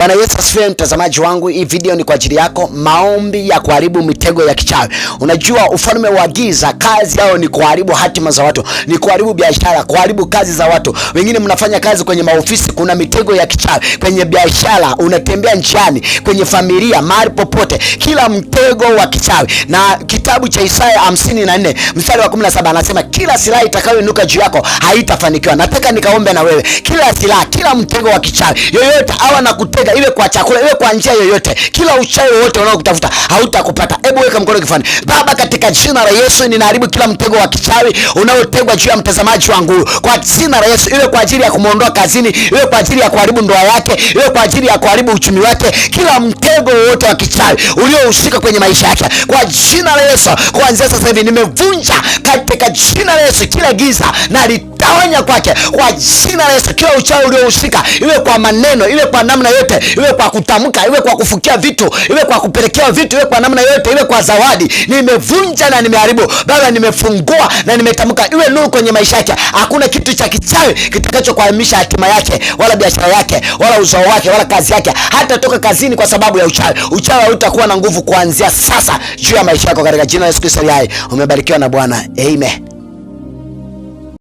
Bwana Yesu asifiwe, mtazamaji wangu, hii video ni kwa ajili yako. Maombi ya kuharibu mitego ya kichawi. Unajua ufalme wa giza kazi yao ni kuharibu hatima za watu, ni kuharibu biashara, kuharibu kazi za watu. Wengine mnafanya kazi kwenye maofisi, kuna mitego ya kichawi kwenye biashara, unatembea njiani, kwenye familia, mahali popote, kila mtego wa kichawi. Na kitabu cha Isaya 54 mstari wa 17 anasema kila silaha itakayoinuka juu yako haitafanikiwa. Nataka nikaombe na wewe, kila silaha, kila mtego wa kichawi yoyote awa na kutega, iwe kwa chakula, iwe kwa njia yoyote, kila uchawi wowote unaokutafuta hautakupata. Hebu weka mkono kifani. Baba, katika jina la Yesu ninaharibu kila mtego wa kichawi unaotegwa juu ya mtazamaji wangu kwa jina la Yesu, iwe kwa ajili ya kumwondoa kazini, iwe kwa ajili ya kuharibu ndoa yake, iwe kwa ajili ya kuharibu uchumi wake, kila mtego wowote wa kichawi uliohusika kwenye maisha yake kwa jina la Yesu, kuanzia sasa hivi nimevunja katika jina la Yesu kila giza na litawanya kwake kwa jina la Yesu. Kila uchawi uliohusika, iwe kwa maneno, iwe kwa namna yote, iwe kwa kutamka, iwe kwa kufukia vitu, iwe kwa kupelekewa vitu, iwe kwa namna yote, iwe kwa zawadi, nimevunja na nimeharibu. Baba, nimefungua na nimetamka, iwe nuru kwenye maisha yake. Hakuna kitu cha kichawi kitakachokwamisha hatima yake, wala biashara yake, wala uzao wake, wala kazi yake, hata toka kazini kwa sababu ya uchawi. Uchawi hautakuwa na nguvu kuanzia sasa juu ya maisha yako, katika jina la Yesu Kristo aliye hai. Umebarikiwa na Bwana, amen.